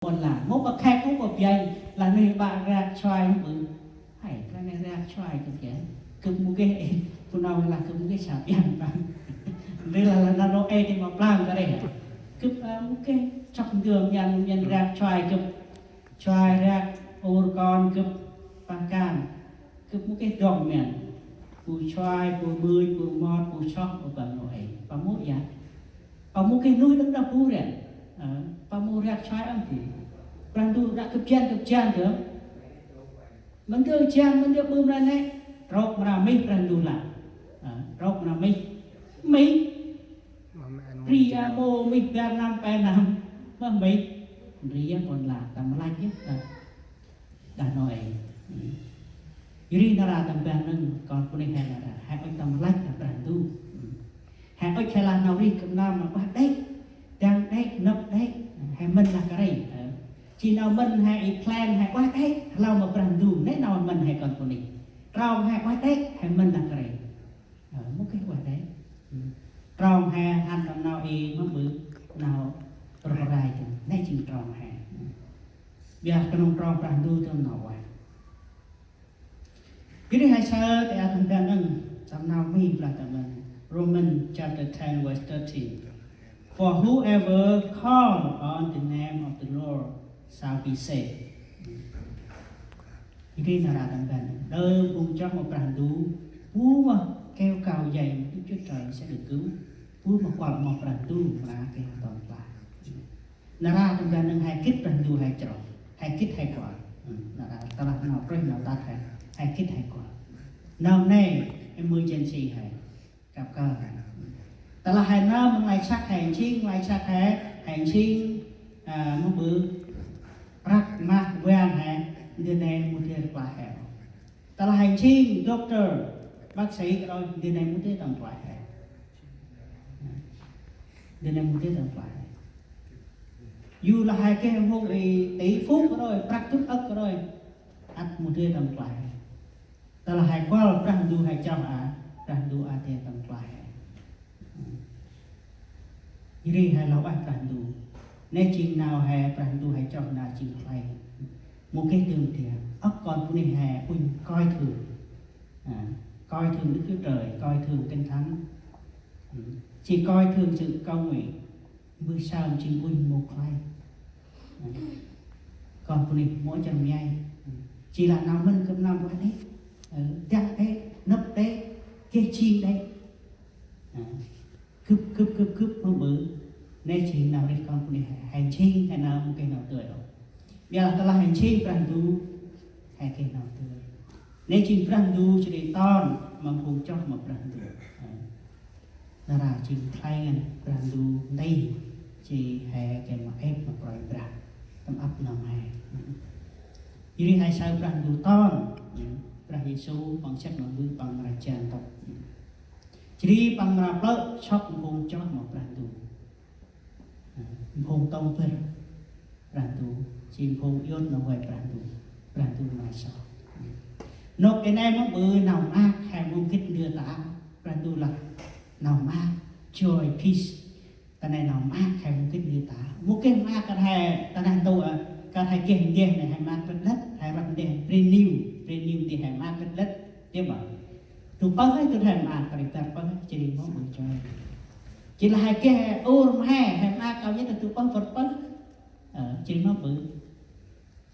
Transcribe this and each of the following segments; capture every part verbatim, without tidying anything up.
Ƀon lan mâu pa khek mâu pa biănh, lah nuyh ƀă rek chuai mâu ƀư. Hay, kơt nuyh rek chuai kơt geh. Gâp mâu geh, ê, bu nau lah gâp mâu geh sa biănh păng. Ndri lah, lah nau ê ti ma plang kơt reh. Gâp, ơ, mâu geh chok ndơ mian, mian rek chuai gâp. Chuai rek ur kon gâp pah kan. Gâp mâu geh dŏng mian. Bu chuai, bu mưch, bu mot, bu soh, bu bang nau ê. Pa mâu ya. Pa mâu geh nuih đŏng đah bu rek. Ơ, pa mâu rek chuai ăng bu. Brah Ndu đă gâp jan, gâp jan gâp. Mân gâp jan, mân gâp ƀư mra nê. Trôk mra mih Brah Ndu lah. Ơ, trôk mra mih. Mih. Ri a mô mih bar năm pe năm. Mah mih. Ri a ƀon lan ta mlach yơh. Đah nau ê. Ri nar aơ tâm ban nâng kon bunuyh he nar aơ. He ŭch tâm lăch đah Brah Ndu. He ŭch he lah nau rih gâp nơm ma ueh đê̆, dăng đê̆, nâp đê̆. He mân lah kơt rih. Ơ. Jêh nau mân he i plan he ueh đê̆, hlâo ma Brah Ndu. Nê nau mân he kon bunuyh. Trong he ueh đê̆, he mân lah kơt rih. Ơ, mâu geh ueh đê̆. Trong he hăn tâm nau i mâm ƀư nau roh rai dơ̆ng. Nê jêng trong he. Biălah knŏng trong Brah Ndu tâm nau ueh. Gĭt ri he saơ ta aơ tâm ban nâng, tâm nau mih blah tâm ban. Romans chapter ten verse thirteen. For whoever call on the name of the Lord shall be saved. Gĭt ri nar aơ tâm ban. Đơ phung chroh ma Brah Ndu, bu mâu keo kao djay Đức Chúa Trời sẽ được cứu. Bu mâu kuăl ma Brah Ndu mra geh ton plah. Nar aơ tâm ban nâng he gĭt Brah Ndu he chroh, he gĭt he kuăl. Nar aơ tơlah nau prêh nau tât he, he gĭt he kuăl. Nau nê, emergency he, kăp kơ he. Tơlah he nơm nglay săk he nsing, nglay săk he, he nsing, ơ, mâu ƀư, prăk mah vang he, ndơ nê mâu dơi tâm plah he. Tơlah he nsing, doctor, bác sĩ kơt đôi, ndơ nê mâu dơi tâm plah he. Ndơ nê mâu dơi tâm plah he. Yu lah he geh mông i tỷ phú kơt đôi, prăk dŭt âk kơt đôi, ăt mâu dơi tâm plah he. Tơlah he kuăl Brah Ndu he chroh a, Brah Ndu ăt dơi tâm plah he. Ri he lah ueh Brah Ndu. Nê jêng nau he Brah Ndu he chroh nau jêng khlay. Mâu geh dơm dia. Âk kon bunuyh he ŭnh coi thường. À, coi thường Đức Chúa Trời, coi thường Kinh Thánh. Ừ. Chỉ coi thường sự cầu nguyện. Mbơh saơ jêng ŭnh mâu khlay. Kon bunuyh mâu chăm ngai. Jêh lah nau mân gâp nơm ueh đê̆. Ơ, dăng đê̆, nâp đê̆, geh jêng đê̆. Ơ, gâp, gâp, gâp, gâp mâm ƀư. Nê jêng nau rêh kon bunuyh he nsing, he nau mâu geh nau dơi ôh. Biălah tơlah he nsing Brah Ndu, he geh nau dơi. Nê jêng Brah Ndu jêh ri ton ma phung chroh ma Brah Ndu. Ơ. Nar aơ jêng khlay ngăn Brah Ndu nti, jêh he geh ma êp ma Kôranh Brah tâm ăp nơm he. Jêh ri he saơ Brah Ndu ton, Brah Yêsu păng săk ma mbơh păng mra jan tŭp. Jêh ri păng mra plơ̆ sŏk phung chroh ma Brah Ndu. Phung tông bơr Brah Ndu, jêng phung iăt nau vay Brah Ndu, Brah Ndu mra sŏk. Nôk i nê mâm ƀư nau maak he mâu gĭt ndơ ta, Brah Ndu lah nau maak, joy, peace. Ta nê nau maak he mâu gĭt ndơ ta. Mâu geh maak kơt he, ta nê ntu, ơ, kơt he geh ndeh nê he maak bĭt lât, he rŏt ndeh brand new, brand new ndeh he maak bĭt lât, dê ƀă. Tŭ pơh he tŭ he maak, kơt he pơh, jêh ri mâm ƀư joy. Jêh lah he geh ur ma he, he maak kâo nhêt tŭ pơh, pơh pơh. Ơ, jêh ri mâm ƀư.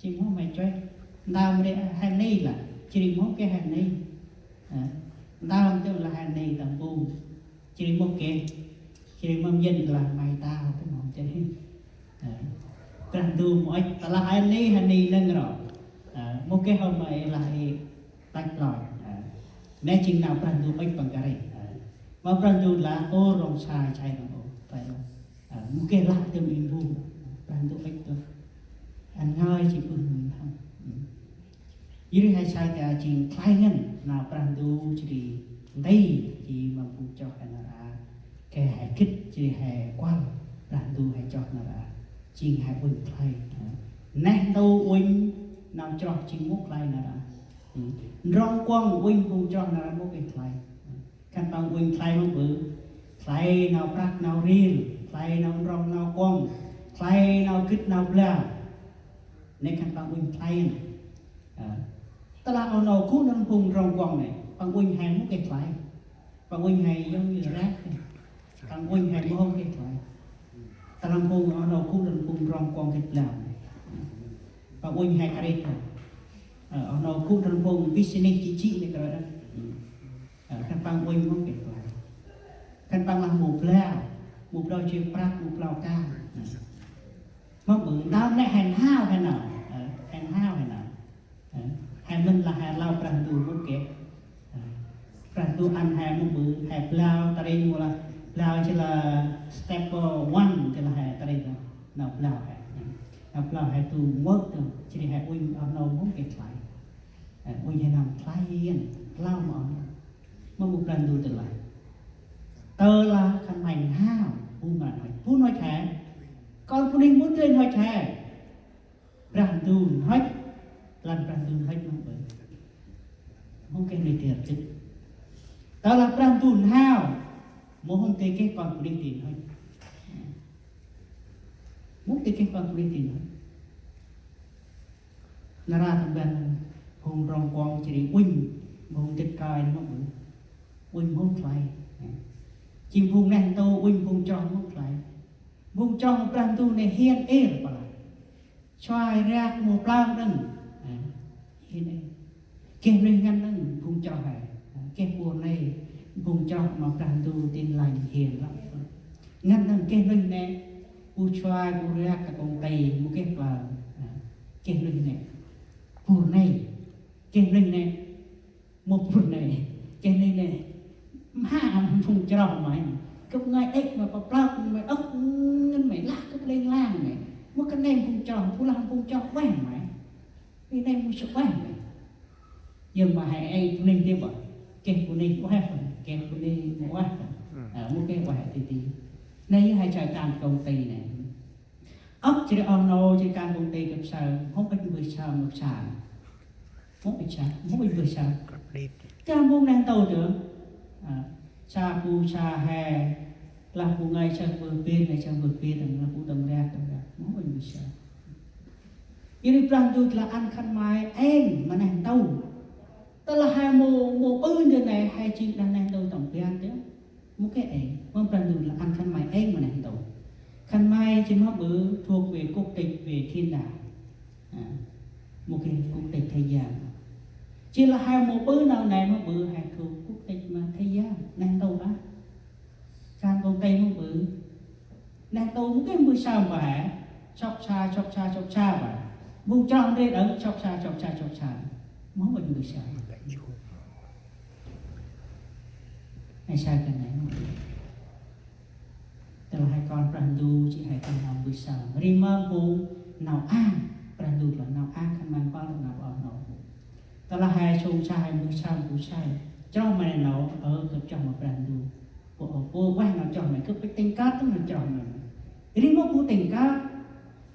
Jêh ri mâm he chuêk. Ntơm ri he ni lah. Jêh ri mâm geh he ni. Ơ, ntơm tơm lah he ni tâm pung. Jêh ri mâm geh. Jêh ri mâm yơn lah may tao tơm mâm jêh ri. Ơ, Brah Ndu mâm ŭch, tơlah he ni, he ni nâng ro. Ơ, mâm geh hôm may lah i tăch loi. Ơ, nê jêng nau Brah Ndu ŭch păng kơt ri. Ơ, ma Brah Ndu lah ôh rŏng sai, sai rŏng ôh. Phải rŏng. Ơ, mâu geh lah tơm i bu. Brah Ndu ŭch tơm. Ăn ngơi jêh bơh mĭn hŏm. Jêh ri he saơ ta jêng khlay ngăn nau Brah Ndu jêh ri nti jêh ma phung chroh he nar aơ. Geh he gĭt jêh ri he kuăl Brah Ndu he chroh nar aơ. Jêng he ŭnh khlay. Neh ntu ŭnh nau chroh jêng mâu khlay nar aơ. Ndrŏng kuŏng ŭnh phung chroh nar aơ mâu geh khlay. Khân păng ŭnh khlay mâm ƀư. Khlay nau prăk nau ril, khlay nau ndrŏng nau kuŏng, khlay nau gĭt nau blau. Nê khân păng uănh khlay. Ơ. Tơ lah oh nô gŭ nơm phung rŏng kuŏng nê, păng uănh he mâu geh khlay. Păng uănh he yŏng yor rêh. Păng uănh he mâu hôm geh khlay. Tơ lah phung oh nô gŭ nơm phung rŏng kuŏng gĭt blau nê. Păng uănh he kơt rêh. Ơ, oh nô gŭ nơm phung business ji ji nê kơt rêh. Ơ, khân păng uănh mâu geh khlay. Khân păng lah mâu blau, mâu blau jêng prăk, mâu blau kan. Mâu ƀư, ntơm nê he n'hao he nơm. Ơ, he n'hao he nơm. Ơ, he mĭn lah he rlau Brah Ndu mâu geh. Ơ, Brah Ndu ăn he mâu ƀư, he blau ta ri mâu lah, blau jêh lah step one jêh lah he ta ri nơm. Nau blau he. Nau blau he du mơk nơm, jêh ri he uănh oh nô mâu geh khlay. Ơ, uănh he nơm khlay, blau ma oh nô. Mâu ƀư Brah Ndu tơlah. Tơ lah khân may n'hao, bu mra n'hŏch. Bu n'hŏch he. Kon bunuyh mâu dơi n'hŏch he. Brah Ndu n'hŏch. Lăn Brah Ndu n'hŏch mâu ƀư. Mâu geh nê dơr dĭt. Tơ lah Brah Ndu n'hao, mâu hôm dơi geh kon bunuyh dơi n'hŏch. Mâu dơi geh kon bunuyh dơi n'hŏch. Nar aơ tâm ban phung rŏng kuŏng jêh ri uănh, phung dĭt kơi mâu ƀư. Uănh mâu khlay. Jêng phung neh ntu uănh phung chroh mâu khlay. Phung chroh Brah Ndu nê hiên êr pala. Suai riak mâu plơng đŏng. Hiên êr. Geh nuih ngăn đŏng phung chroh he. Geh bu nê phung chroh ma Brah Ndu Tin Lành hiên lăp. Ngăn đŏng geh nuih nê. Bu suai bu riak ta kông ti mâu geh plơng. Geh nuih nê. Bu nê. Geh nuih nê. Mâu bu nê. Geh nuih nê. Mha phung chroh may. Gâp ngơi êk may pa plơk may âk ngăn may lah gâp lêng lang may. Mâu geh nê phung chroh, bu lah phung chroh ueh may. Bi nê mâu sŏk ueh may. Yơn ma he êk bunuyh dê bơh. Geh bunuyh ueh bơh. Geh bunuyh mâu ueh bơh. Ơ, mâu geh ueh ti ti. Nê yơh he jay kan kông ti nê. Âk jêh ri oh nô jêh ri kan kông ti gâp saơ, mâu ŭch mbơh saơ, mâu ŭch saơ. Mâu ŭch saơ, mâu ŭch mbơh saơ. Kan mâu neh ntu dơm. Ơ, saơ bu saơ he, lah bu ngơi saơ mbơh bêt, ngơi saơ mbơh bêt, lah bu tâm riak, tâm riak. Mâu ŭch mbơh saơ. Jêh ri Brah Ndu lah ăn khân may êng ma neh ntu. Tơ lah he mâu, mâu ƀư ndơ nê, he jêng đah neh ntu tâm ban dơm. Mâu geh êng, mâu Brah Ndu lah ăn khân may êng ma neh ntu. Khân may jêng mâu ƀư thuộc về quốc tịch về thiên đàng. À, mâu geh quốc tịch thế gian. Jêh lah he mâu ƀư nau nê mâu ƀư he thuộc quốc tịch ma thế gian, neh ntu ƀă. Kan kông ti mâu ƀư. Neh ntu mâu geh mbơh saơ ma he. Sŏk saơ, sŏk saơ, sŏk saơ ma. Mâu chroh ndrê đŏng sŏk saơ, sŏk saơ, sŏk saơ. Mâu ŭch mbơh saơ. He saơ kơt nê mâu ƀư. Tơ lah he kon Brah Ndu jêh he kon nau mbơh saơ. Ri ma phung nau ang. Brah Ndu lah nau ang khân may pâl nau oh nô. Tơ lah he sông saơ he mbơh saơ, mbơh saơ. Chroh ma nê nau, ơ, gâp chroh ma Brah Ndu. Bu, bu ueh nau chroh ma, gâp pĭt tĭng kơt nau chroh ma. Ri mâu bu tĭng kơt.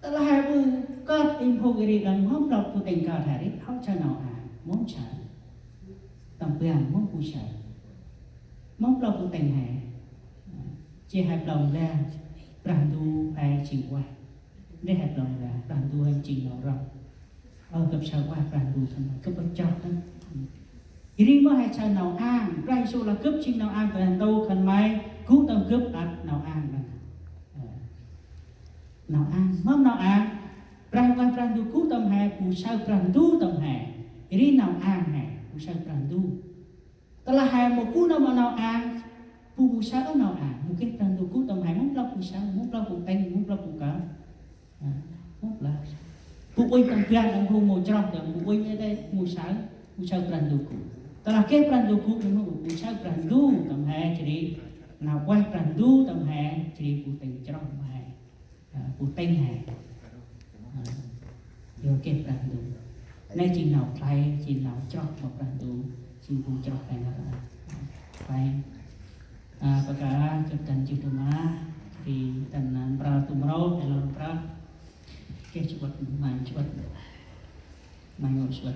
Tơ lah he bu kơt êng phung ri đŏng mâu blao bu tĭng kơt he ri, hŏ saơ nau ang, mâu saơ. Tâm ban mâu bu saơ. Mâu blao bu tĭng he. Jêh he blao mblang, Brah Ndu he jêng ueh. Ndrel he blao mblang, Brah Ndu he jêng nau rŏng. Ơ, gâp saơ ueh Brah Ndu khân may, gâp ƀă chroh đŏng. Ri mâu he saơ nau ang, Brah Yêsu lah gâp jêng nau ang Brah Ndu khân may, gŭ tâm gâp ăt nau ang đŏng. Ơ. Nau ang, mâm nau ang, Brah, ueh Brah Ndu gŭ tâm he, bu saơ Brah Ndu tâm he. Ri nau ang he, bu saơ Brah Ndu. Tơ lah he mâu gŭ nau ma nau ang, bu mâu saơ nau ang, mâu geh Brah Ndu gŭ tâm he, mâu blao bu saơ, mâu blao bu tĭng, mâu blao bu kơt. À, mâu blao. Bu uănh tâm ban đŏng bu mâu chroh đŏng, bu uănh đê đê mâu saơ, mâu saơ Brah Ndu gŭ. Tơ lah geh Brah Ndu gŭ, mâu bu saơ Brah Ndu tâm he, jêh ri nau ueh Brah Ndu tâm he, jêh ri bu tĭng chroh ma he. À, bu tĭng he. À, yor geh Brah Ndu. Nê jêng nau khlay, jêng nau chroh ma Brah Ndu, jêng bu chroh he nau khlay. À, bơh kơt, gâp dăn jêh đŏng ma, ri dăn, à, mprơ tu mrô, he lor mprơ. Geh jêh bơh, mâu jêh bơh. May ngơi sŭt.